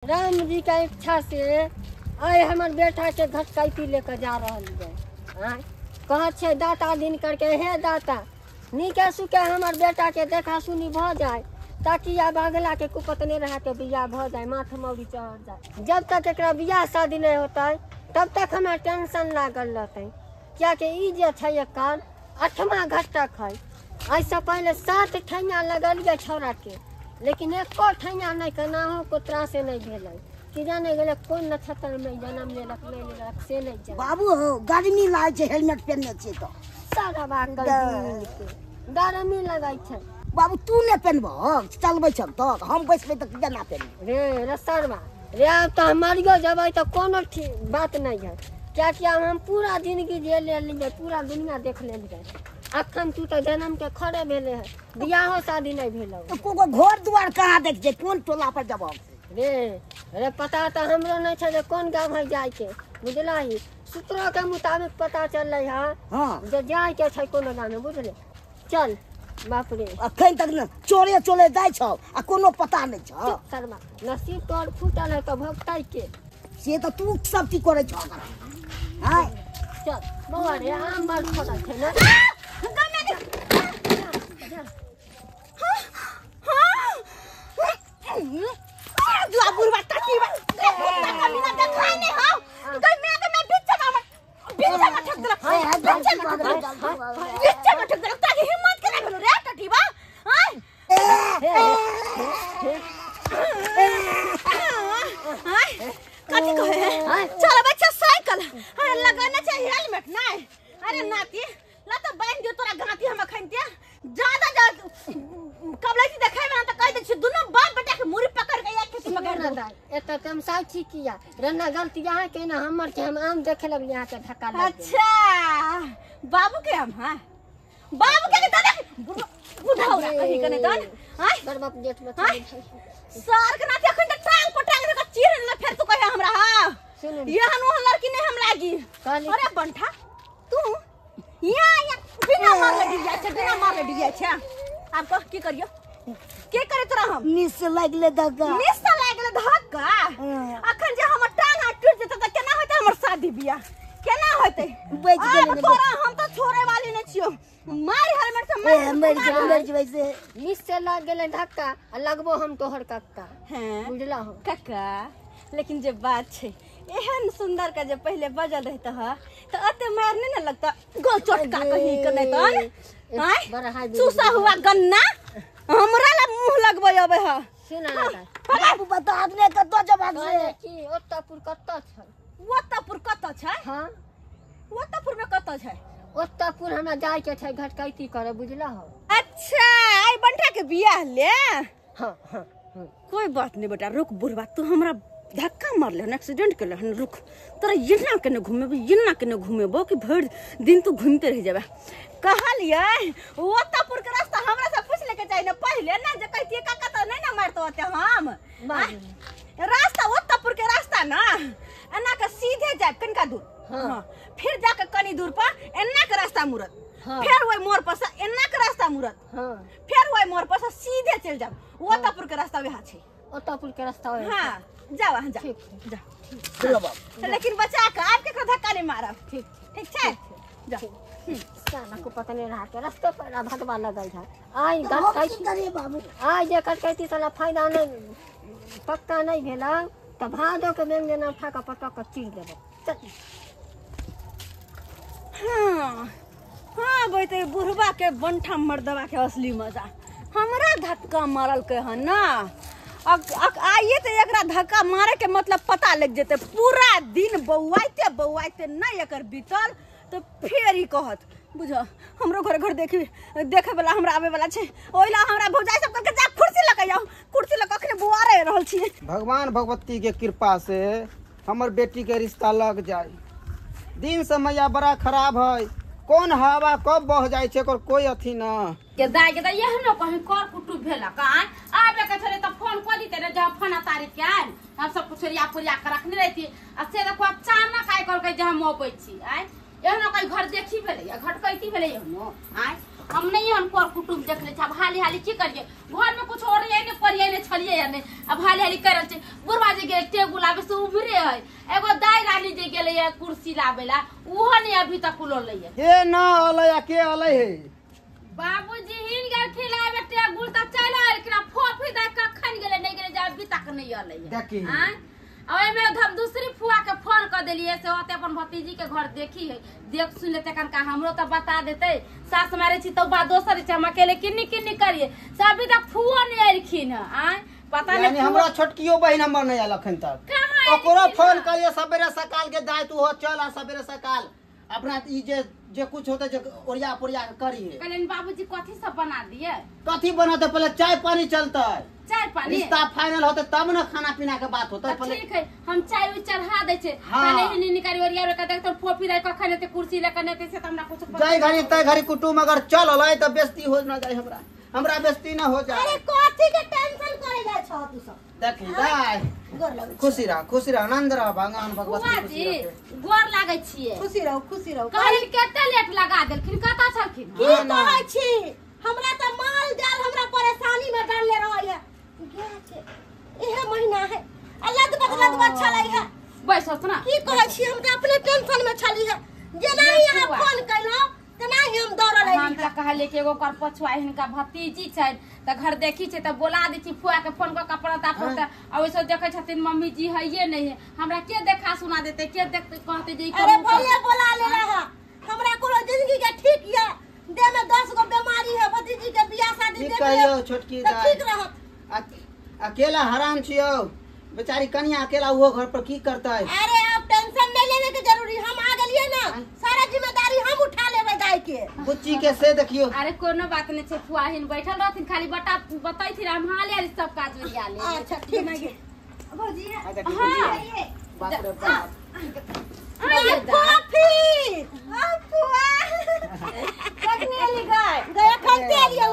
राम जी का इच्छा से आइ हमर बेटा के घटकैती लेकर जा रहल है। कह छे दाता दिन करके, हे दाता नीके सुके हमर बेटा के देखा सुनी भ जाए, ताकि आब अगला के कुपतने रह के बियाह भ जाए, माथ मौरी चढ़ जाए। जब तक एकरा बियाह शादी नहीं होता है तब तक हमारा टेंशन लागल रहते, कियाकि ई जे छै एकर 8वां घटक है। ऐसे पहले 7 ठैया लगलिए छौड़ा के, लेकिन एको ठैया नहीं केनाहो को त्रासे नहीं भेलै, कि जाने गेलै कोन नक्षत्र में जन्म लेलक नहीं लेलक से नहीं जाने। बाबू हो गर्मी लागै छै, हेलमेट पहिनने छियै तऽ सारा बात गर्मी लगै छै। बाबू तू नहि पहिनबह, चलबै छह तऽ हम बैसबै तऽ केना पहिनबै? रे रसरवा रे, आब तऽ हम मरियो जेबै तऽ कोनो बात नहीं है, कियाकि आब हम पूरा जिंदगी जे लेलियै, पूरा दुनिया देख लेलियै। अखन तू तऽ जन्म के खड़े भेले है, बियाहो शादी नहीं भेल। तो घर दुआर कहाँ देख छै, कोन टोला पर जब रे? रे पता तऽ हमरो नहीं छै जे कोन गाँव है जाय के, बुझलही? सूत्रों के मुताबिक पता चललै है जे जाय के छै कोनो गाँव में, बुझले? चल बाप रे, अखन तक ने चोरे चोरे जाइ छौ आ कोनो पता नहीं छौ। शर्मा नसीब तोर फूटल है तऽ भोगतै के, से तऽ तू सब की करै छौ। हां चल बौआ रे, आम बड़ फड़ल छै ने। लगाना चाहिए हेलमेट नहीं। अरे नाती ला तो बांध दियो तोरा गाती, हम अखन ते ज्यादा कबलाई देखाय में त कह दे छी दुनु बाप बेटा के मुरी पकड़ के एक खेती पकड़ दे। एत त हम साक्षी किया रन्ना गलती यहाँ के ना हमर के, हम आम देखे लगली यहाँ के धक्का लग। अच्छा बाबू के आम, हां बाबू के दादा बुढ़ावरा कहीं कने दन। हां बड़ बाप जेठ में सर के नाती अखन त टांग पर टांग के चीर ले, फेर तू कहे हमरा। हां यहन वहन लड़की नहीं हम लागी। अरे बंठा तू यहाँ यहाँ बिना मारले डिया छै, बिना मारले डिया छै। आब कह की करियो, की करे तोरा? हम निस लागले धक्का, निस लागले धक्का। अखन जे हमर टांग हाथ टूट जेतै त केना होतै हमर शादी बियाह, केना होतै? बच गेलै तोरा, हम त छोड़े वाली नै छियो। मार हेलमेट से मार, मर जेबै मर जेबै से। निस से लाग गेलै धक्का आ लगबो हम तोहर कक्का, बुझला हो कक्का? लेकिन जे बात छै एहन सुंदर का जे पहले बजल रहता है तो अते मार नहीं ना लगता, गोल चटका कहीं के नहीं तन चूसा हुआ गन्ना हमरा ला मुंह लगबै अबे है। सुना ना बाबू बता आदमी कत जवाब से की ओत्तापुर कत छै? ओत्तापुर कत छै? हां ओत्तापुर में कत छै? ओत्तापुर हमरा जाय के छै घटकैती करे, बुझला हो? अच्छा आई बंठा के बियाह ले। हां हां कोई बात नहीं बेटा, रुक बुढ़वा तू हमरा धक्का मारले हन, एक्सीडेंट केले हन, रुक तोरा एना के ने घुमेबो, एना के ने घुमेबो कि भरि दिन तू घूमते रह जेबे। कहलियै ओत्तापुर के रास्ता हमरा से पूछ लेके जाय ने पहिले ना, जे कहतियै काका त नहीं ना मारतो ओते हम रास्ता ओत्तापुर के रास्ता ना एना के सीधे जाय कनिका दूर। हां फिर जाके कनी दूर पर एना के रास्ता मुड़त, फिर ओइ मोड़ पर से एना के रास्ता मुड़त, हां फिर ओइ मोड़ पर से सीधे चल जाब, ओत्तापुर के रास्ता वएह छै, ओत्तापुर के रास्ता वएह। हां जाओ अहाँ जा, जा चलो बाबू, लेकिन बचा के आप के धक्का नहीं मारब, ठीक ठीक छै? जा साला को पता नहीं रहा के रास्ते पर भगवा लगल है। आई घटकैती बाबू, आई जे घटकैती साला फायदा नहीं, पक्का नहीं भेला त भादो के बेंग जेना उठा के पटक के चीर देबो। चल हां हां बैते बुढ़वा के बंठा मर्दवा के असली मजा हमरा धक्का मारल के हन ना। आइए तो एकरा धक्का मारे के मतलब पता लग जेते, पूरा दिन बौआइते बौआइते नहीं एकर बीतल तो फेर ही कहत बुझ हमरो घर घर देखी देखे वाला हमरा आवे वाला छै, ओइला हमरा भौजाई सब करके जा कुर्सी लग जाओ, कुर्सी लग कखने बौआ रह रहल छी। भगवान भगवती के कृपा से हमर बेटी के रिश्ता लग जाए। दिन समय बड़ा खराब है, कौन हवा कब बह जाए छै एकर कोई अथी ना के दाइ के दाइ एहनो कहीं कर कुटु भेला का आबे के छले त फोन क दीते रे, जब फोन तारीख के आयल हम सब कुछ रिया पुरिया के रखने रहती आ से देखो अचानक आइ कहलकै जे हम अबै छी। आइ एहनो कहीं घर देखी भेलै या घटकैती भेलै एहनो? आइ हम नहीं हम कर कुटुंब देख ले अब हाली हाली की करिए घर में कुछ और नहीं परिये नहीं छलिए या नहीं अब हाली हाली कर रहल छै। बुढ़वा जे गेल टेबुल आबे से उभरे है एगो दाई रानी जे गेलै है कुर्सी लाबेला उहो नहीं अभी तक उललै है। के न अलै आ के अलै है? बाबूजी हिन गेल खिलाबे टेबुल त चल आयल फोफी दा कखन गेलै नहीं गेलै जे अभी तक नहीं अलै है। देखी हां ओहिमे हम दूसरी फुआ के फोन कर देलिए से होते अपन भतीजी के घर देखी है देख सुन लेते कनका हमरो तो बता देते सास मारे छी तो बात दोसर छै हम अकेले किन्नी किन्नी करिए से अभी तक फुआ नहीं आइलखिन है। आय पता नहीं हमरा छोटकियो बहिन हमर नहीं आयल अखन तक ओकरो फोन करिए सबेरे सकाल के दाय तू हो चल आ सबेरे सकाल अपना ई जे जे कुछ होते जे ओरिया पोरिया के करिए। कहलिन बाबूजी कथी सब बना दिए? कथी बनाते पहले चाय पानी चलते चाय पानी रिश्ता फाइनल होते तब ना खाना पीना के बात होते। पहले ठीक है हम चाय उई चढ़ा दै छै पहले ही निकारी ओरिया के देखत फोफी दाई कखन एते कुर्सी ले के एते से त हमरा कुछ जाय घरी तय घरी कुटुम अगर चल अलै त बेइज्जती हो ना जाय हमरा हमरा बेइज्जती ना हो जाए। अरे कथी के टेंशन करे जाय छ तू सब? देखी दाई खुशी रह खुशी रह आनंद रह भगवान भगवती खुशी गोर लागै छिए खुशी रहो खुशी रहो। कहलिन कते लेट लगा देलखिन कता छलखिन? की कहै छी हमरा त माल जाल हमरा परेशानी में डालले रहै है इहे महीना है अलग बदलत छलै है बैसत ना की कहै छी हम त अपने टेंशन में छली है जेना ही अहाँ फोन कइलौ तेना ही हम दौड़ल हम त कहले कि एगो कर पछुआ हिनका भतीजी छै त घर देखी छै त बोला दै छी फुआ के फोन क कपड़ा तापड़ त आ ओइसे देखै छथिन मम्मी जी हइए नहीं है हमरा के देखा सुना देते के देखते कहते जे ई अरे भैया बोला ले रहा हमरा कोनो जिंदगी के ठीक या दे में 10 गो बीमारी है भतीजी के बियाह शादी देख कहियो छोटकी दाई ठीक रहत। अकेला हराम छियो बेचारी कन्या अकेला वो घर पर की करता है? अरे आप टेंशन नहीं लेने के जरूरी हम आ गेलिए ना सारा जिम्मेदारी हम उठा लेबै दाई के बुच्ची के से देखियो। अरे कोनो बात नहीं छै फुआ हिन बैठल रहथिन खाली बता बतैथिन हम हाले हाले सब काज ओरिया ले। अच्छा ठीक छै भौजी। हां बाप रे बाप अरे कॉफी आ फुआ कखनी एली गाय गया खलते एलियो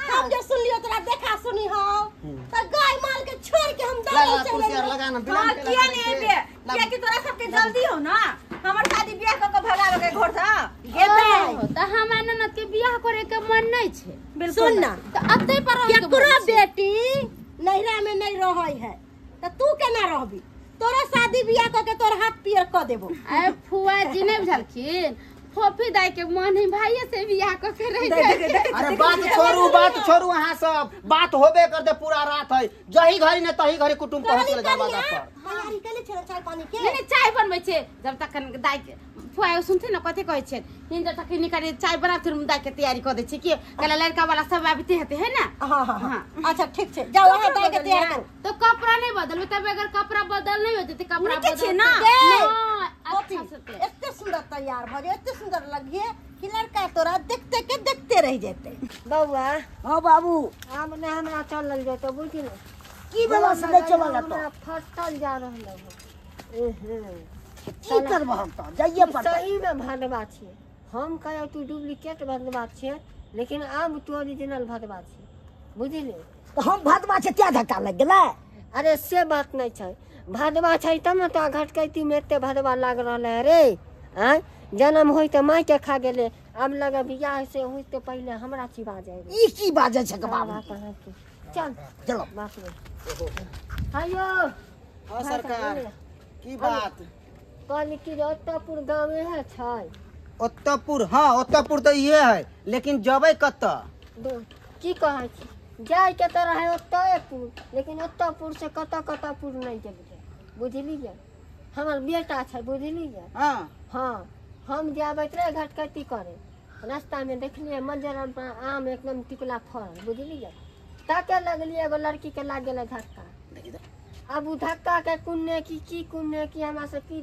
हम जो सुन लियो तोरा देखा सुनी हो त गाय माल के छोड़ के हम दौड़ चल कुर्सी लगा ना बिना किया नहीं एबे किया कि तोरा सबके जल्दी हो ना हमर शादी बियाह क के भगावे के घर से गेबै त हमरा ननद के बियाह करे के मन नहीं छै। सुन ना त अतै पर रह के केकरो बेटी नैहरा में नहीं रहै है त तू केना रहबी? तोरा शादी बियाह क के तोर हाथ पियर क देबो। अरे फुआ जी नहीं बुझलखिन फोफी दाई के मन है भाई से बियाह क के रह जाए। अरे बात छोड़ू बात छोड़ू अहाँ सब बात होबे करते पूरा रात है जही घरी ने तही घरी कुटुम पहुंच ले दरवाजा पर। तैयारी केले छै चाय पानी के? नहीं चाय बनबै छै जब तक दाई के फुआ सुनथिन ना कथि कहै छै हिन जब तक निकाले चाय बनाथिन दाई के तैयारी क दै छै कि कल लड़का वाला सब आबिते हेते है ना। हां हां अच्छा ठीक छै जाओ अहाँ दाई के तैयार करू। तो कपड़ा नहीं बदलबै तब अगर कपड़ा बदल नहीं हो जते कपड़ा बदल छै ना अच्छा से एते सुंदर तैयार भ एते सुंदर लगिए कि लड़का तोरा देखते के देखते रह जेते। बउआ हां बाबू आब ने हमरा चलल जेतो बुझली की बेला से नहीं चलल जेतो फटल जा रहल है। एहे की करब हम त जाइए पड़तै। सही में भदवा छियै हम कहियो तू डुप्लीकेट भदवा छियै लेकिन आब तू ओरिजिनल भदवा छियै बुझली। त हम भदवा छै त्या धक्का लग गेलै? अरे से बात नहीं छै भदवा छै तब ने तो घटकैती में एते भदवा लाग रहल है रे। आँय जन्म होई त माय के खा गेले अब लगे बियाह से होई ते पहले हमरा चिबा जाए। ई की बाजै छै के बाबू? चल चलो बाप रे आयो। हां सरकार की बात? कहली कि ओत्तापुर गाँव है छै? ओत्तापुर हां ओत्तापुर त इहे है लेकिन जबै कत? की कहै छी जाय के त रहे ओत्तापुर लेकिन ओत्तापुर से कत कतपुर नहीं गेलियै बुझलियै। हमर बेटा छै बुझलियै। हां हां हम जाबैत रहे घटकैती करे रास्ता में देखलियै मंजर आम एकदम टिकला फल बुझलियै ताके लगलियै एगो लड़की के लाग गेलै धक्का। अब उ धक्का के कुन्ने की कुन्ने की हमरा से की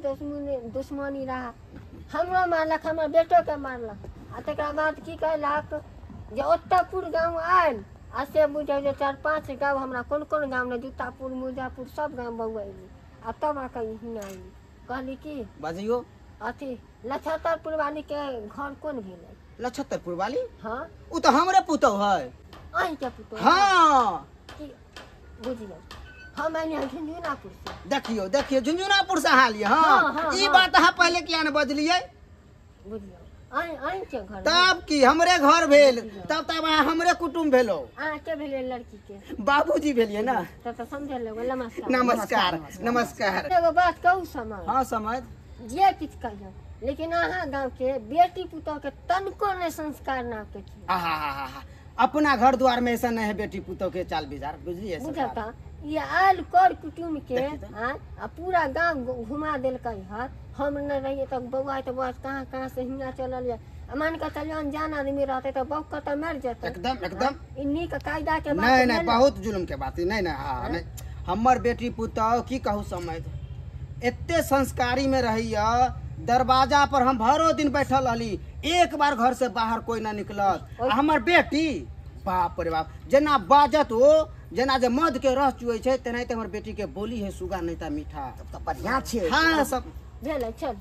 दुश्मनी रहा हमरो मारलक हमर बेटो के मारलक। आ तकरा बाद की कहलक जे ओत्तापुर गाँव आयल आ से बुझौ जे 4-5 गाँव हमरा कोन कोन गाँव ने जूतापुर मुजापुर सब गाँव बौआइली आ तब आके हियाँ आइली। कहली की बाजियो अथी लछतरपुर वाली के घर कोन भेलै? लछतरपुर वाली? हाँ उ त हमरे पुतौ है। अहीं के पुतौ? हाँ की बुझलियै हम आइली झुनझुनापुर से। देखियो देखियो झुनझुनापुर से अहाँ आलियै? हाँ, ई बात अहाँ पहले किया ने बजलियै? बुझलियै आइ आइ के घर तब की हमरे घर भेल, तब तब अहाँ हमरे कुटुम्ब भेलो। अहाँ के भेलियै लड़की के? बाबूजी भेलियै ना। तब तऽ समझ लेबै। नमस्कार नमस्कार नमस्कार। एगो बात कहू समझ? हाँ समझ। जे किछु कहियौ, लेकिन अहाँ गाँव के बेटी पुतोह के तनको ने संस्कार ना के छी। आहा, अपना घर द्वार में ऐसा नहीं है बेटी पुतोह के चाल बिजार, बुझलियै? बुझता ये आयल कर कुटुम्ब के आ पूरा गाँव घुमा देलकै हँ। हम नहीं रहिए तो बौआ तो बौआ कहाँ कहाँ से हियाँ चलल ये। मान के चलियो अनजान आदमी रहते तो बौक के तो मर जेतै। एकदम एकदम ई नीक कायदा के बात नहीं नहीं, बहुत जुल्म के बात। नहीं नहीं, हाँ नहीं, हमर बेटी पुतोह की कहू समझ एते संस्कारी में रहिया। दरवाजा पर हम भरो दिन बैठल रहली, एक बार घर से बाहर कोई ना निकलत। हमर बेटी बाप रे बाप जेना बाजत ओ जेना जे मध के रस चुए छै तेनाहिते हमर बेटी के बोली है सुगा नहीं ता मीठा। तब तऽ बढ़िया छै। हाँ सब भेलै। चल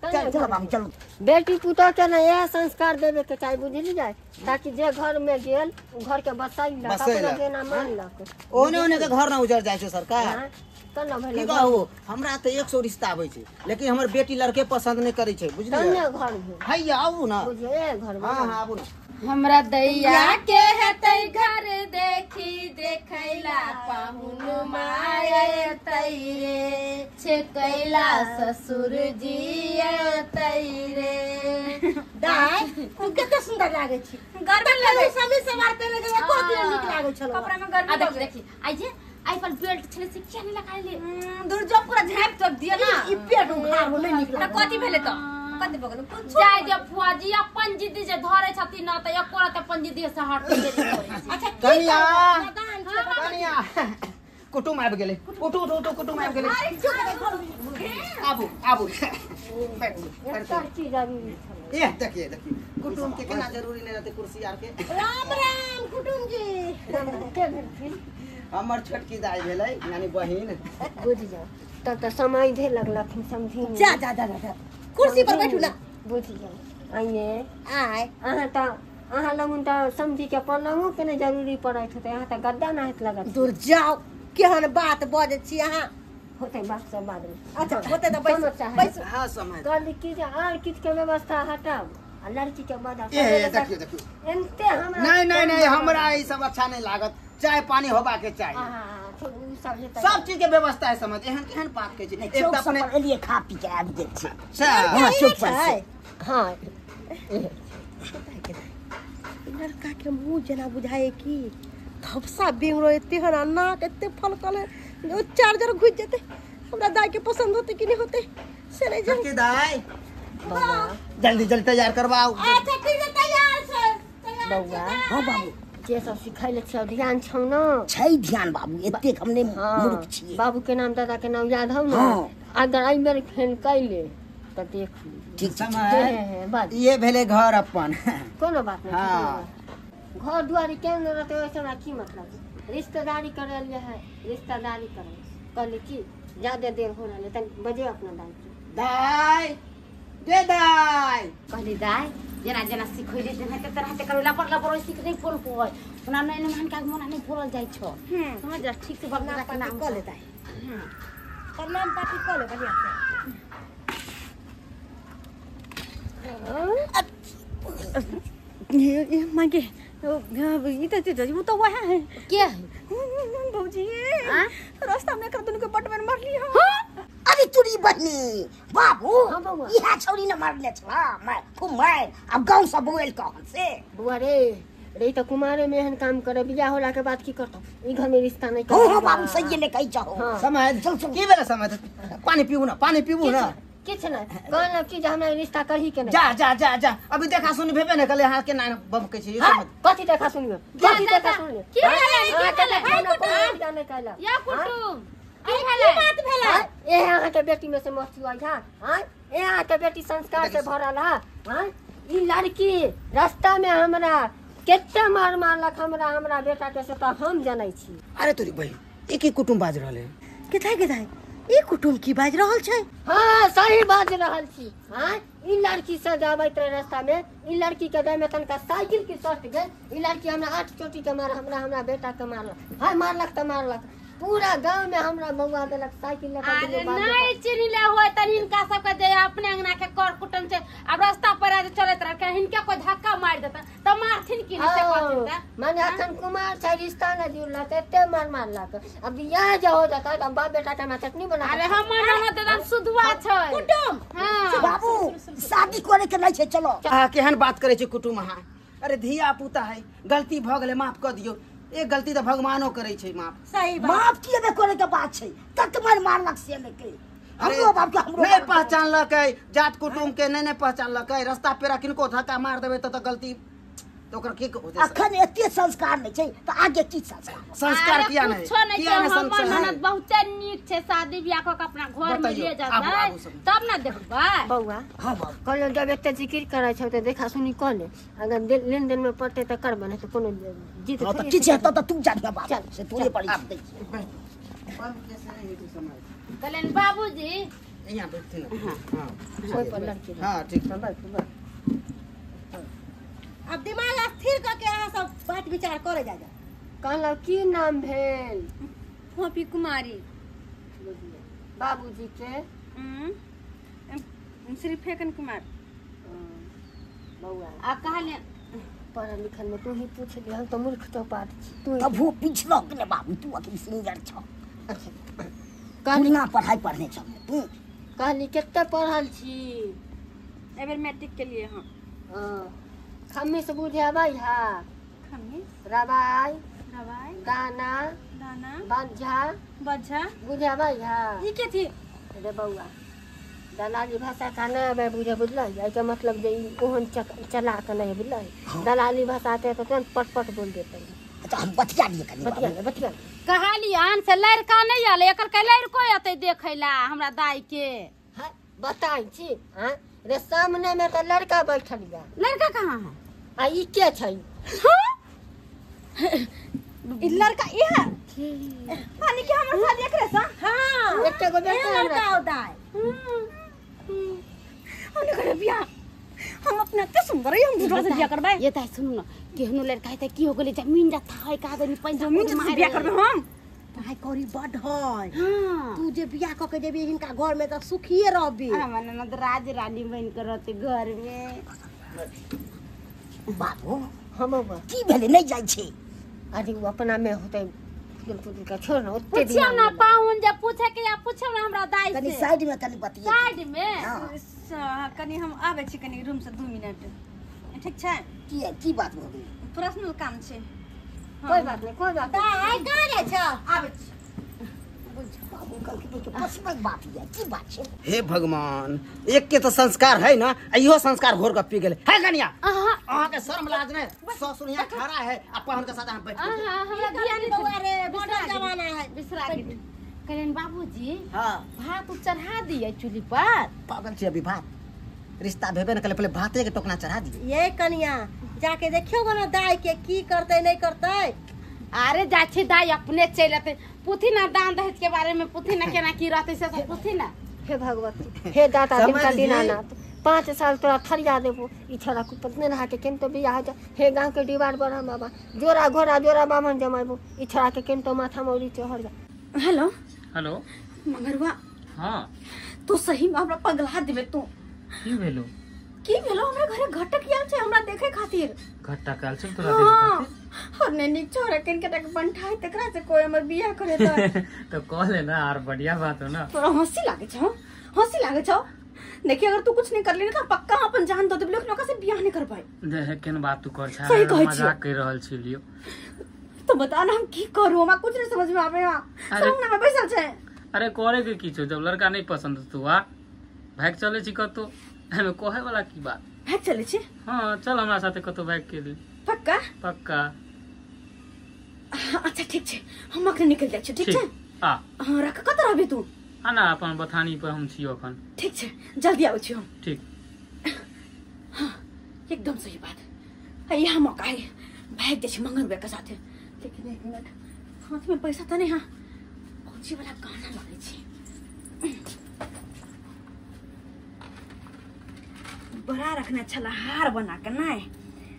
चल चल बाबू चलू। बेटी पुतोह के ना यह संस्कार देवे के चाही, बुझली जाए, ताकि जे घर में गेल उ घर के बसैलक, अपना जेना मानलक। ओने ओने के घर ना उजर जाइ छै सरकार। केना भेलै? की कहू, हमरा तऽ 100 रिश्ता आबै छै, लेकिन हमर बेटी लड़के पसंद नहीं करै छै, बुझलियै? केना घर भेल? हैया आबू ना। बुझलियै घर हाँ हाँ आबू ना। हमरा दैया के हेतै घर देखी देखैला पाहुन मायतै रे, छेकैला ससुर जी अतै रे। दाय तू कते सुंदर लागै छी। गर्मी लगै समी सवार पहिने के एको दिन नीक लागै छलो। कपड़ा में गर्मी लगे। देखी आई जे आई पर बेल्ट छले से किया नहीं लगा ले? दूर जो पूरा झाप तोप दिया ना। ई पेट उघार हो नहीं नीक लागै। कथि भेलै त? कथि भऽ गेलै? जाय जे फुआ जी अपन जिद्दी जे धरे छथिन ना त एको रात अपन जिद्दी से हट के नहीं करै छै। अच्छा कनिया कनिया कुटुम आबि गेलै। उठू उठू उठू, कुटुम आबि गेलै। आबू आबू बैठू बैठू। चीज जरूरी छलै। ये देखिए देखिए कुटुम के केना जरूरी नहीं रहते कुर्सी आर के। राम राम कुटुम जी। के भेलखिन? हमर छोटकी दाई भेलै यानी बहिन। बुझ जाओ तब तऽ समय धे लगलखिन समझी। जा जा जा जा कुर्सी पर बैठू ना। बुझ जाओ आइए आय अहाँ तऽ अहाँ लगुन तऽ समझी के पलंगो के नहि जरूरी पड़ैत होतै, अहाँ तऽ गद्दा नाहैत लगत। दूर जाओ, केहन बात बजै छी अहाँ। होतै बात सब बाद में। अच्छा होतै तऽ बैसू बैसू। हाँ समय कहली कि जे आर किछु के व्यवस्था हटाउ आ लड़की के बदा। ए देखियो देखियो एनते हमरा नहीं नहीं नहीं, हमरा ई सब अच्छा नहीं लागत। चाय पानी होबा के चाही। हां उ सब हेतै, सब चीज के व्यवस्था है समझ। एहन केहन बात कहै छी? नहीं, एक चौक तऽ अपने सब पर एलियै खा पी के आबि गेल छी। अच्छा हाँ चौक पर से। हां लड़का के मुंह जेना बुझाए कि धपसा बेंगरो एते हन आ नाक एते फलकल है, ओ चार्जर घुस जेतै। हमरा दाई के पसंद होते कि नहीं होते से नहीं जान। छोटकी दाई जल्दी जल्दी तैयार करवाओ। अच्छा ठीक है तैयार छै तैयार छै। बौआ हाँ बाबू जे सब सिखैले छियौ ध्यान छौ ना? छै ध्यान बाबू, एतेक हम नहि मूर्ख छियै। बाबू के नाम दादा के नाम याद हौ ना? हाँ। अगर एहि बेर फेन कैले तऽ देख ली। ठीक छै। समय बात ये भेलै घर अपन। कोनो बात नहीं। हाँ। घर दुआरी केहन रहतै ओहिसँ हमरा की मतलब? रिश्तेदारी करे लिए है, रिश्तेदारी करे कहली कि ज्यादा देर हो रहलै तनी बजे अपना दाई के। दाई दे दाई कहली दाई जेना जेना सिखैले तेनाहिते तेनाहिते करू। लपड़ लपड़ सीख नहीं बोल पोय ओना नहीं मान के मोना नहीं बोलल जाइ छौ। समझ जा ठीक से बाबू के नाम कऽ ले दाई। प्रणाम पाती कऽ ले बढ़िया से। ये मां के ई त उ तो वह है के है भौजी? रास्ता में कर दुनु के बटमन मारली हम। अरे तुरी बहिनी बाबू हाँ इहा छौरी न मारले छला मार खूब मार। अब गांव से बोल कहन से बौआ रे रे तऽ कुमारे में एहन काम करे, बियाह होला के बाद की करतौ? ई घर में रिश्ता नहीं हो हो बाबू सही ने कहि छहो। समय चल चल की भेलै समय? पानी पीबू ना, पानी पीबू ना। किछु नहि कहलक कि जे हमरा रिश्ता करही के नहीं। जा जा जा जा अभी देखा सुनी भेबे ने कले अहाँ के ना बमकै छी समझ। कथी देखा सुनियो? कथी देखा सुनियो? की भेलै? की भेलै? कुटुम या कुटुम की भेलै? बात भेलै? ए अहाँ के बेटी में से मस्ती आई हां? ए अहाँ के बेटी संस्कार से भरल हा? हां ई लड़की रास्ता में हमरा केते मार मारलक हमरा हमरा बेटा के से तऽ हम जनै छी। अरे तोरी बहिन एक ही कुटुम बाज रहल है। केथाय केथाय ई कुटुम की बाज रहल छै? हाँ सही बाज रहल छी। हाँ ई लड़की से जाबैत रहे रास्ता में, ई लड़की के देह में तनका साइकिल के सट गेल, ई लड़की हमरा 8 चोटी के मार हमरा हमरा बेटा के मारलक। हाँ मारलक तऽ मारलक। पूरा गांव में हमरा बउआ देलक साइकिल लगा अरे नहीं चिन्हले होय त हिनका सबके जे अपने अंगना के कर कुटुम छै अब रास्ता पर आज चलैत रह हिनका कोई धक्का मार देता त मारथिन की नहीं से कहथिन त माने अखन कुमार छै रिश्ता न जुड़लक एते मार मारलक अब बियाह जे हो जाता त बाप बेटा के चटनी बना अरे हमर ननद एकदम सुधुआ छै कुटुम हां बाबू शादी करे के नहीं छै चलो अहाँ केहन बात करे छी कुटुम अहाँ अरे धिया पुता है गलती भ गेलै माफ क दियौ एक गलती त भगवानो करे छै माफ सही बात माफ किए बे करे के बात छै तत मार मारलक से नहीं के हमरो बाप के हमरो नहीं पहचानलकै जात कुटुम के नहीं नहीं पहचानलकै रास्ता पेरा किनको धक्का मार देबै त गलती त ओकर की होतै अखन एते संस्कार नहीं छै त आगे की संस्कार संस्कार किया नहीं कुछो नहीं छै हमर ननद बहुत नीक छै शादी बियाह क के अपना घर में ले जाता तब ना देखबै बउआ हां बाबू कहलो जब एते जिक्र करै छौ त देखा सुनी क ले अगर लेन देन में पड़तै त करबै नहीं त कोनो जीत हां त किछ हेतौ त तू जानिह बाबू से तोरे पड़ी दै छै बंद कैसे नहीं हेतै समय कहलन बाबूजी यहाँ बैठथिन हां ओइ पर लड़की हां ठीक बैठ बैठ अब दिमाग स्थिर करके अहाँ सब बात विचार करे जा जा कहलौ की नाम भेल फोपी कुमारी बाबूजी के श्री फेकन कुमार बउआ आ कहले पढ़ल लिखल में तू ही पूछ लिह हम तो मूर्ख चौपाट छी तू तब वो पिछलो के बाबू तू अखन सिंगर छ अच्छा कहली पढ़ाई पढ़ने छ तू कहली कते पढ़ल छी एबेर मैट्रिक के लिए हां खम्मी से बुझाबै हा खम्मी रबाई रबाई दाना दाना बज्झा बज्झा बुझाबै हा ई के थी रे बउआ दलाली भाषा का नहीं आबै बुझे बुझलै एहिके मतलब जे ई ओहन चला के नहीं बुझलै दलाली भाषा आते तो तुरंत पट पट बोल देते अच्छा हम बतिया लिए कनी बतिया बतिया कहली आन से लड़का नहीं आले एकर के लड़को अतै देखैला हमरा दाई के हां बताई छी हां रे सामने में तो लड़का बैठल बा लड़का कहाँ है आ ई के छै ई लड़का ई है माने कि हमर शादी एकरे सा हां एकटा गो बेटा लड़का हो दाई हमने करे बियाह हम अपना के सुंदर है हम दूसरा से बियाह करबै ये दाई सुनू ना केहनो लड़का है त की हो गेलै जमीन जथा है का आदमी पैसा जमीन जथा बियाह करबै हम पाई कौड़ी बड है तू जे बियाह क के जेबी हिनका घर में त सुखिए रहबी हमर ननद राज रानी बन के रहते घर में बाबू हम बउआ की भेलै नहीं जाइ छै अरे वो अपना में होते फुदुल फुदुल का छोड़ ना ओते पूछियो ना पाहुन जे पूछे के या पूछो ना हमरा दाई कनी से साइड में कनी बतिया साइड में कनी हम आबै छी कनी रूम से 2 मिनट ठीक छै की बात भऽ गेलै पर्सनल काम छै कोई बात नहीं कोई बात दाई कहाँ जाइ छ आबै छी बाबू कहलकै कि पर्सनल बात ये की बात छै हे भगवान एक के तो संस्कार है ना इहो संस्कार घोर के पी गेलै है कनिया अहाँ के शर्म लाज नहीं ससुर यहाँ खड़ा है आ पहन के साथ अहाँ बैठ गेल हमरा ध्यान नहीं बउआ रे मॉडर्न जमाना है बिसरा गेली कहलन बाबूजी हां भात चढ़ा दिए चूल्ही पर पागल छी अभी भात रिश्ता भेबे न कले पहले भाते के टोकना चढ़ा दिए ये कनिया जाके देखियो ना दाई के की करतै नहीं करतै अरे जा छी दाई अपने चलि अतै पूछी ना दान दहेज के बारे में पूछी ना केना की रहतै से सब पूछी ना हे भगवती हे दाता दिनका दीनानाथ 5 साल तोरा थरिया देबो ई छोरा कुपतने रहा के केन तो बियाह हो जा हे गांव के दीवार बढ़ा बाबा जोरा घोड़ा जोरा बामन जमाइबो ई छोरा के केन तो माथा मौरी चढ़ जा हेलो हेलो मगरवा हां तू सही में हमरा पगला देबे तू की भेलो की भेलो हमरा घरे घटक आयल छै हमरा देखे खातिर घटक आयल छै तोरा देखे खातिर और नहीं नीक छोरा किन के तक बंठाई तकरा से कोई हमर बियाह करे त तो कह ले ना यार बढ़िया बात हो ना तोरा हंसी लागे छौ हंसी लागे छौ देखिए अगर तू कुछ नहीं कर लेने तो पक्का अपन जान दो देबे लेकिन ओकरा से बियाह नहीं कर पाए देख केन बात तू कर छा सही कहै छी मजाक कर रहल छी लियो तो बता ना हम की करू हमरा कुछ नहीं समझ में आवे हां सामने में बैसल छै अरे करे के की छौ जब लड़का नहीं पसंद तू आ भाग चले छी कतो हमें कहे वाला की बात भाग चले छी हां चल हमरा साथे कतो भाग के ली पक्का पक्का अच्छा ठीक छै हम अखन निकल जाइ छी ठीक छै आ हां रख कत रहबे तू आ ना अपन बथानी पर हम छी अखन ठीक छै जल्दी आबै छी हम ठीक हां एकदम सही बात है यह मौका है भाग जाइ छी मंगलवे के साथे लेकिन एक मिनट हाथ में पैसा त नहीं हां कोची वाला गाना लगै छै बड़ा रखना छला हार बना के नहीं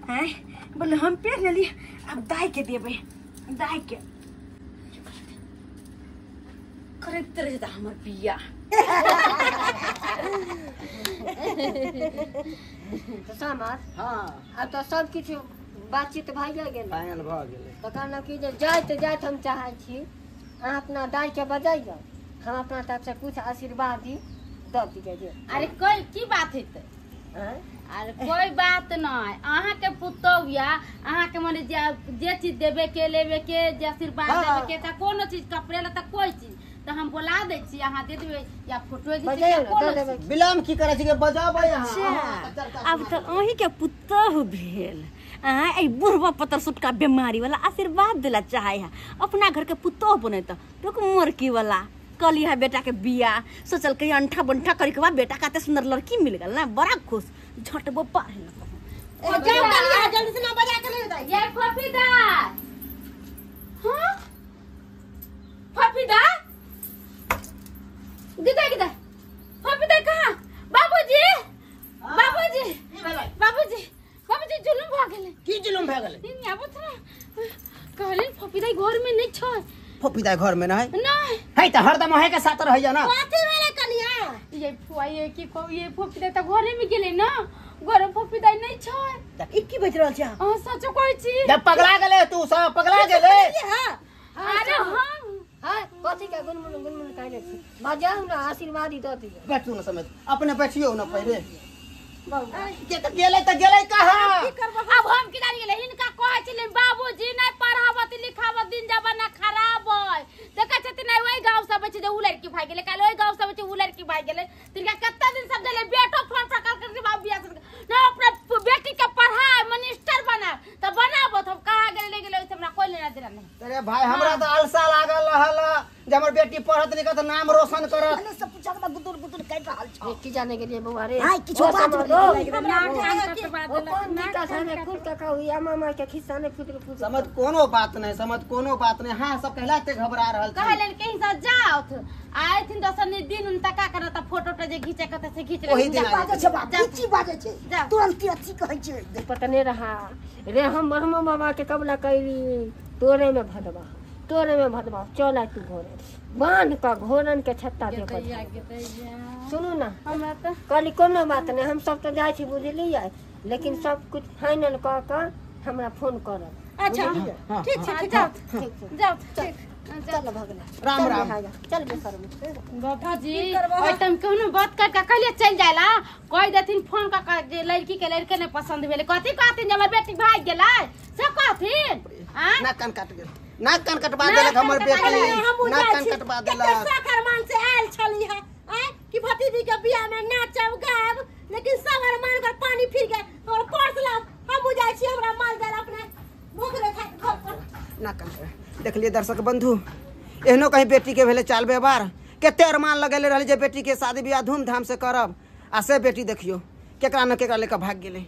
हैं बोले हम पेर लेली अब दाई के देबे दाई के करैत रह जेता हमर बियाह। तो समाज हां अब तो सब किछु बातचीत भइए गेल, फाइनल भ गेलै। तऽ कहलहुँ कि जे जाइत जाइत हम चाहै छी अहाँ अपना दाइके बजैयौ, हम अपना तरफ से कुछ आशीर्वाद दी दऽ दियै जे। अरे कोई की बात हेतै? अरे कोई बात नहीं, अहाँ के पुतोहु या अहाँ के मने जे चीज देबे के लेबे के जे आशीर्वाद देबे के त कोनो चीज कपड़े ला त कोई चीज त हम बोला दै छी, अहाँ दे देबै या फोटो घीच के कोनो चीज। विलम्ब की करै छी के बजाबै अहाँ। अब त अहीं के पुतोहु भेल, अहाँ एहि बुढ़वा पतर सुटका बीमारी वाला आशीर्वाद देला चाहे है, अपना घर के पुतोहु बनेत रुक मोरकी वाला कल है बेटा के बियाह सोचल के अंठा बंठा करे के बाद बेटा का सुंदर लड़की मिल गल ना, बड़ा खुश झटबो पार है ना। जाओ कलिया जल्दी से ना बजा के ले जाई। ये फफीदा, हां फफीदा गिदा गिदा फफीदा कहां? बाबूजी बाबूजी बाबूजी बाबूजी जुलुम भ गेलै। की जुलुम भ गेलै? नी आबत ना कहलिन फफीदा घर में नहीं छ। फफीदा घर में नहीं नहीं है त हरदम है के साथ रहैया ना। कथी भेलै कनिया? ये फुआ ये की कहू, ये फफीदा त घरे में गेलै ना, घर में फफीदा नहीं छ। ई की बज रहल छै? हां सच कहै छी। जब पगला गेलै तू सब पगला गेलै। हां अरे हम हां कथी के गुनमुन गुनमुन कहले छी, बजाउ ना आशीर्वाद दऽ दियौ। बैठू ना समझ अपने बैठियो ना पहिले। के त गेलै त गेलै कहां? अब हम की जानि गेलै, हिनका कहै छलिन बाबूजी नहीं पढ़ावत लिखावत दिन जमाना खराब है, देखै छथिन नहीं ओहि गांव सब छै जे उ लड़की भाग गेलै, काल्हि ओहि गांव सब छै उ लड़की भाग गेलै, तिनका कत्ता दिन सब देलै बेटो फोन पर कर के बाबू बियाह ना अपना बेटी के पढ़ाय मिनिस्टर बना त बनाबत। हम कहां गेलै ले गेलै हमरा कोई लेना देना नहीं। अरे भाई हमरा त अलसा लागल रहल जे हमर बेटी पढ़त लिखत नाम रोशन करत। अने सब पूछा के गुदुर गुदुर कह रहल छ। की जाने गेलिए बौआ रे? हां किछो बात हमरा कोन दिक्कत है खुल के कहू या मामा के खिस्सा ने फुदर फुदर। समझ कोनो बात नहीं, समझ कोनो बात नहीं। हां सब कहला ते घबरा रहल छी। कहलन कहीं से जाओ आए थिन दसनी दिन उन तका करत फोटो टे जे घीचे कत से घीच ओही दिन बाजे छै बाप की बाजे छै तुरंत अथी कहै छै। पटने रहा रे हम ब्रह्म बाबा के कबला कैली तोरे में भदवा तोरे में भदवा चल आ तू घोरे बांध का घोरन के छत्ता दे पर। सुनू ना हमरा त कहली कोनो बात नहीं, हम सब तो जाइ छी बुझलियै, लेकिन सब कुछ फाइनल क के हमरा फोन करब। अच्छा ठीक छै, ठीक जाओ जाओ ठीक चल भगला राम राम चल बेसर में बाबूजी ओइ टाइम कोनो बात कर के कहलिए चल जाइला, कह देथिन फोन क जे लड़की के लड़के नहीं पसंद भेलै, कथी कहथिन जे हमर बेटी भाग गेलै से कहथिन। हां नाक कान काट गेल, नाक कान कटवा देलक हमर बेटी, नाक कान कटवा देलक। साखर मान से आयल छली है आय कि भतीजी के बियाह में नाचब गायब, लेकिन सब अरमान पर पानी फिर गए। और पर्स ला हम जाइ छी हमरा माल जाल अपने भूख रे खाइ घर पर। नाक कान देखलिए दर्शक बंधु, एहनो कहीं बेटी के भेलै चाल व्यवहार। कते अरमान लगेले रहल जे बेटी के शादी बियाह धूमधाम से करब, आ से बेटी देखियो केकरा न केकरा लेके भाग गेलै।